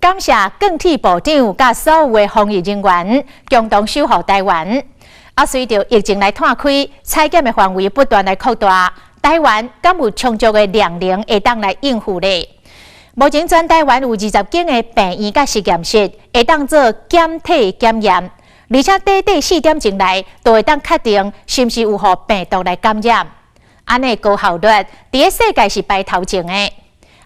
感謝鋼鐵部長佮所有的防疫人員共同守護台灣。啊，隨著疫情來湠開，採檢的範圍不斷來擴大，台灣敢有充足的量能會當來應付咧？目前全台灣有20間的病院佮實驗室會當做檢體檢驗，而且短短4點鐘內就會當確定是毋是有予病毒來感染。按呢高效率，佇咧世界是排頭前的。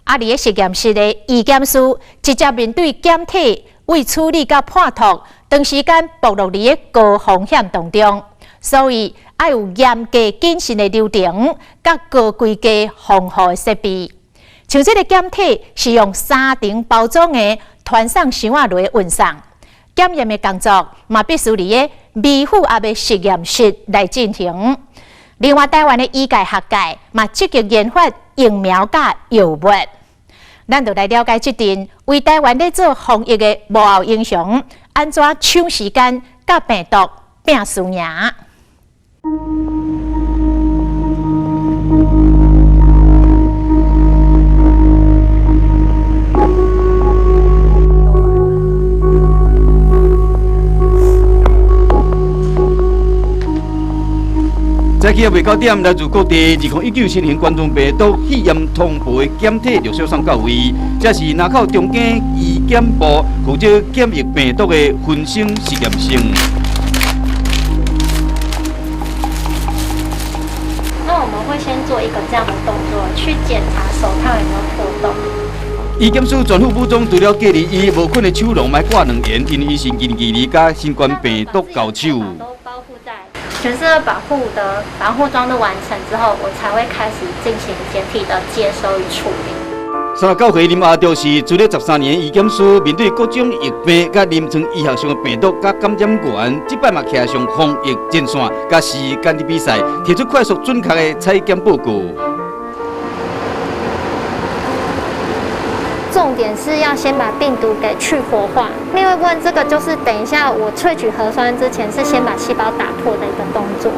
啊，佇咧實驗室的醫檢師直接面對檢體，為處理佮判讀，長時間暴露佇咧高風險當中，所以愛有嚴格謹慎的流程，佮高規格防護的設備。像這个檢體是用三層包裝的傳送箱仔內運送，檢驗的工作嘛必須佇咧微負壓的實驗室來進行。另外，台灣的醫界學界嘛積極研發疫苗佮藥物。咱就來了解這陣為台灣咧做防疫的幕後英雄，按怎搶時間佮病毒拚輸贏。早起猶未九點，來自各地2019新型冠狀病毒肺炎通報的檢體陸續送到位。這是林口中間醫檢部負責檢疫病毒的分析實驗室。那我們會先做一個這樣的動作，去檢查手套有沒有破洞。醫檢師全副武裝，除了隔離伊無睏的手攏愛掛兩緣，因為伊是近距離佮新冠病毒交手。全身的保護的防護裝都完成之後，我才會開始進行檢體的接收與處理。39歲林阿柱是資歷13年醫檢師，面對各種疫病佮臨床醫學上的病毒佮感染源，這擺嘛徛上防疫前線，佮時間佇比賽，提出快速準確的採檢報告。重點是要先把病毒給去活化。另外問這個就是等一下我萃取核酸之前，是先把細胞打破的一個動作。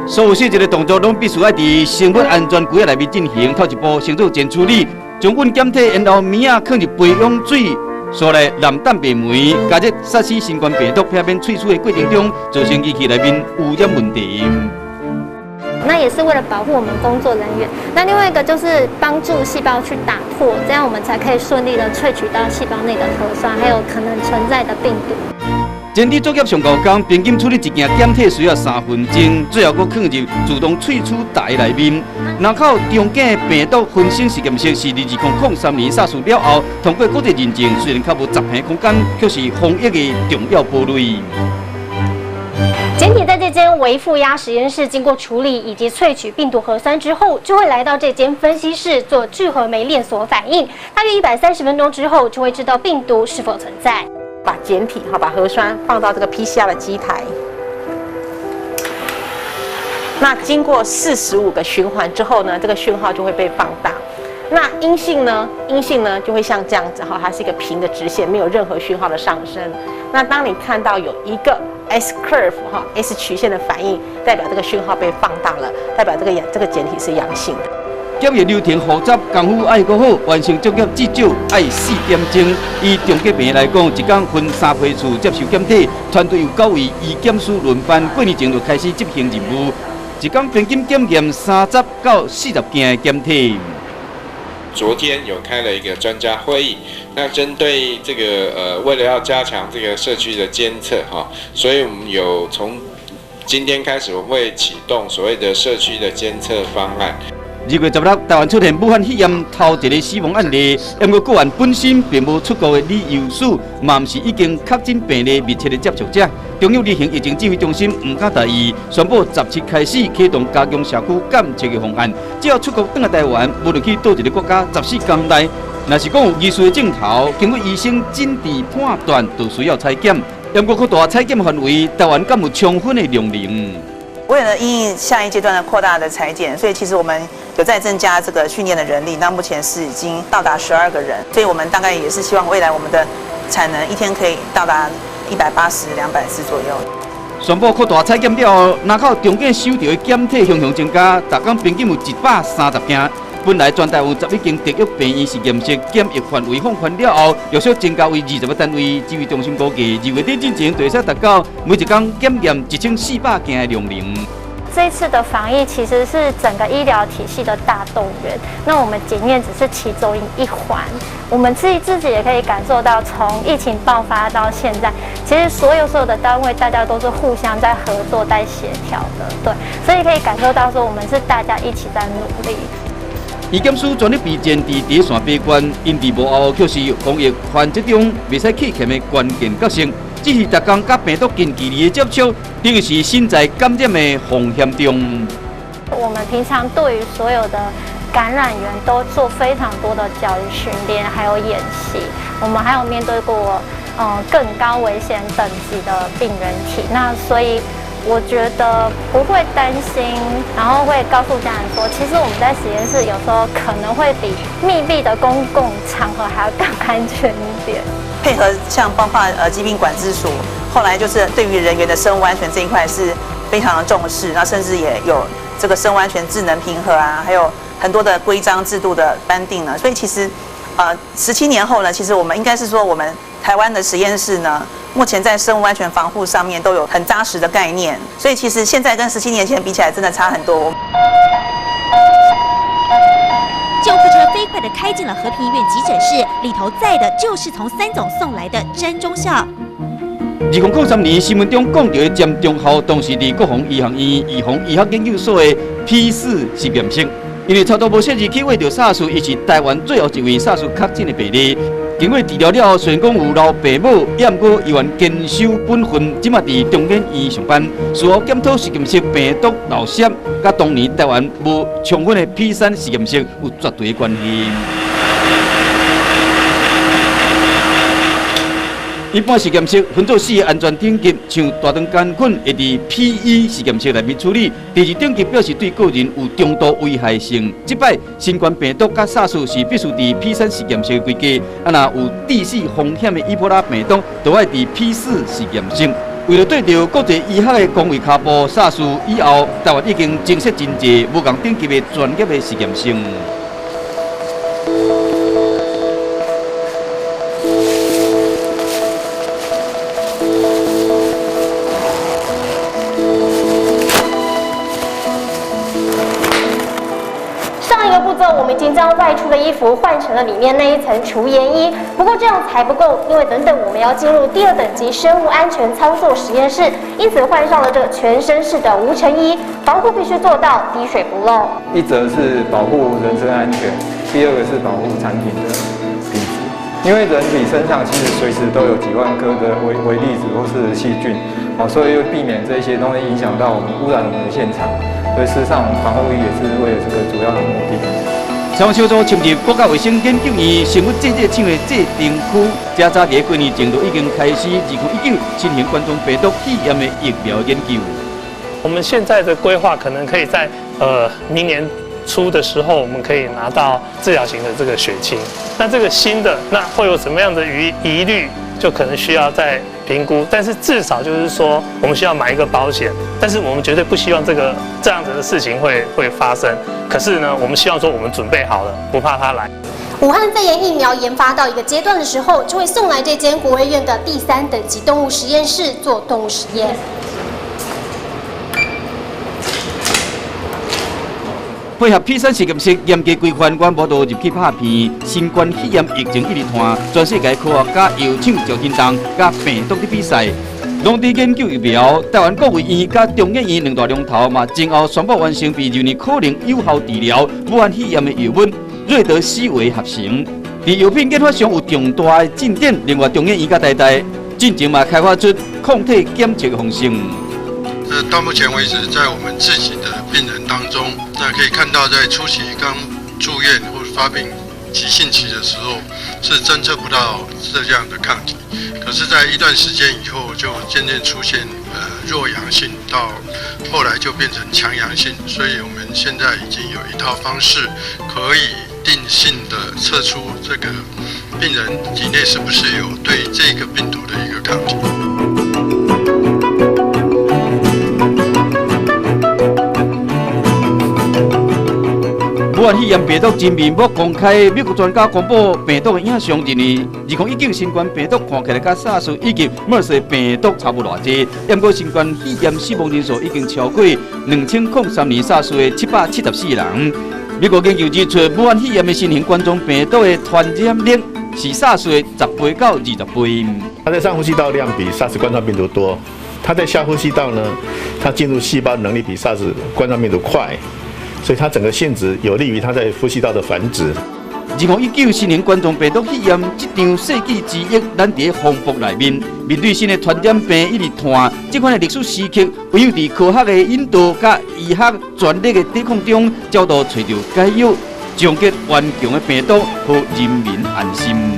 所有細節的動作攏必須愛佇生物安全櫃內面進行。頭一步先做前處理，將阮檢體然後物仔放入培養水，紲來藍蛋白酶加熱殺死新冠病毒，避免萃取的過程中造成儀器內面污染問題。那也是為了保護我們工作人員。那另外一個就是幫助細胞去打破，這樣我們才可以順利的萃取到細胞內的核酸，還有可能存在的病毒。前置作業上高工，平均處理一件檢體需要3分鐘，最後閣放入自動萃取台內面。林口中間病毒分析實驗室是2003年薩斯了後，通過國際認證，雖然較無10坪空間，卻是防疫的重要堡壘。檢體在這間微負壓實驗室經過處理以及萃取病毒核酸之後，就會來到這間分析室做聚合酶鏈鎖反應。大約130分鐘之後，就會知道病毒是否存在。把檢體哈，把核酸放到這個 PCR 的機台。那經過45個循環之後呢，這個訊號就會被放大。那陰性呢？陰性呢就會像這樣子哈，它是一個平的直線，沒有任何訊號的上升。那當你看到有一個 S curve 哈 S 曲線的反應，代表這個訊號被放大了，代表這個檢體是陽性的。檢疫流程複雜，功夫愛閣好，完成作業至少愛4點鐘。以中繼病來講，一工分三批次接受檢體，團隊有九位醫檢師輪班，過年前就開始執行任務，一工平均檢驗30到40件的檢體。昨天有開了一個專家會議，那針對這個為了要加強這個社區的監測哈，所以我們有從今天開始，我們會啟動所謂的社區的監測方案。2月16，台灣出現武漢肺炎頭一个死亡案例，毋過個案本身並無出國的旅遊史，嘛毋是已經確診病例密切的接觸者。中央流行疫情指揮中心毋敢大意，宣布17開始啟動加強社區監測的方案。只要出國轉來台灣，無論去佗一个國家，14天內，若是講有疑似的症頭，經過醫生診治判斷，就需要採檢。毋過擴大採檢範圍，台灣敢有充分的量能？為了因應下一階段的擴大的採檢，所以其實我們有在增加這個訓練的人力。那目前是已經到達12個人，所以我們大概也是希望未來我們的產能一天可以到達180、200次左右。宣布擴大採檢了後，林口中間收著的檢體雄雄增加，逐工平均有130件。本來全台有11間特約病院實驗室檢疫範圍放寬了後，陸續增加為20個單位。指揮中心估計，2月底之前就會使達到每一工檢驗1400件的量能。這次的防疫其實是整個醫療體系的大動員，那我們檢驗只是其中一環。我們自己也可以感受到，從疫情爆發到現在，其實所有的單位大家都是互相在合作、在協調的，對，所以可以感受到說，我們是大家一起在努力。醫檢師全力備戰，佇第一線把關，𪜶佇幕後卻是防疫環節中袂使棄權的關鍵角色。只是逐工佮病毒近距離的接觸，等於是身在感染的風險中。我們平常對於所有的感染源都做非常多的教育訓練，還有演習。我們還有面對過更高危險等級的病原體，那所以我覺得不會擔心，然後會告訴家人說，其實我們在實驗室有時候可能會比密閉的公共場合還要更安全一點。配合像包括疾病管制署，後來就是對於人員的生物安全這一塊是非常的重視，那甚至也有這個生物安全智能評核啊，還有很多的規章制度的頒定呢。所以其實，17年後呢，其實我們應該是說，我們台灣的實驗室呢，目前在生物安全防護上面都有很紮實的概念。所以其實現在跟17年前比起來，真的差很多。救護車飛快地開進了和平醫院急診室，裡頭載的就是從三總送來的詹忠孝。2003年新聞中講到的詹忠孝，當時佇國防醫學院預防醫學研究所的 P4實驗室，因為操作無設置去為著薩斯，伊是台灣最後一位薩斯確診的病例。經過治療了後，雖然講有留白帽，也毋過猶原堅守本分，這馬佇中研院上班。事後檢討實驗室病毒漏泄，佮當年台灣無充分的 P3實驗室有絕對的關係。一般實驗室分做四個安全等級，像大腸桿菌會佇 P1實驗室內面處理，第二等級表示對個人有中度危害性。這擺新冠病毒佮薩斯是必須佇 P3實驗室規格，啊若有致死風險的伊波拉病毒，就愛佇 P4實驗室。為了對著國際醫學的公衛跤步，薩斯以後台灣已經增設真濟無仝等級的專業的實驗室。上一個步驟，我們已經將外出的衣服換成了裡面那一層除炎衣。不過這樣還不夠，因為等等我們要進入第二等級生物安全操作實驗室，因此換上了這個全身式的無塵衣，防護必須做到滴水不漏。一則是保護人身安全，第二個是保護產品的品質。因為人體身上其實隨時都有幾萬顆的微微粒子或是細菌，哦，所以避免這些東西影響到我們污染我們的現場。所以事實上，防護衣也是為了這個主要的目的。採訪小組深入國家衛生研究院生物製劑廠的製程區，這早佇幾年前就已經開始2019新型冠狀病毒肺炎的疫苗研究。我們現在的規劃可能可以在明年初的時候，我們可以拿到治療型的這個血清。那這個新的，那會有什麼樣的疑慮，就可能需要再評估。但是至少就是說，我們需要買一個保險。但是我們絕對不希望這樣子的事情會發生。可是呢，我們希望說我們準備好了，不怕它來。武漢肺炎疫苗研發到一個階段的時候，就會送來這間國衛院的第三等級動物實驗室做動物實驗。配合 P3實驗室嚴格規範，阮無度入去拍片。新冠肺炎疫情一直傳，全世界科學家藥廠就叮當佮病毒佇比賽，攏佇研究疫苗。台灣國衛院佮中研院兩大龍頭嘛，前後宣布完成被認為可能有效治療武漢肺炎的藥物瑞德西韋合成。佇藥品研發上有重大的進展。另外，中研院佮台大進前嘛開發出抗體檢測方式。到目前為止，在我們自己的病人當中，那可以看到，在初期剛住院或發病急性期的時候，是偵測不到這樣的抗體。可是，在一段時間以後，就漸漸出現弱陽性，到後來就變成強陽性。所以我們現在已經有一套方式，可以定性的測出這個病人體內是不是有對這個病毒的一個抗體。武漢漢肺炎病毒真面目公開，美國專家公布病毒的影像，認為2019新冠病毒看起來佮 SARS 以及 MERS 病毒差無偌濟。毋過新冠肺炎死亡人數已經超過2003年 SARS 的774人。美國研究指出，武漢肺炎的新型冠狀病毒的傳染力是 SARS 的10倍到20倍。它在上呼吸道量比 SARS 冠狀病毒多，它在下呼吸道呢，它進入細胞能力比 SARS 冠狀病毒快。所以它整個性質有利於它在呼吸道的繁殖。2019新型冠狀病毒肺炎這場世紀之役，咱佇風暴內面，面對新的傳染病一直傳，這款的歷史時刻，唯有佇科學的引導佮醫學全力的抵抗中，才會找著解藥，終結頑強的病毒，予人民安心。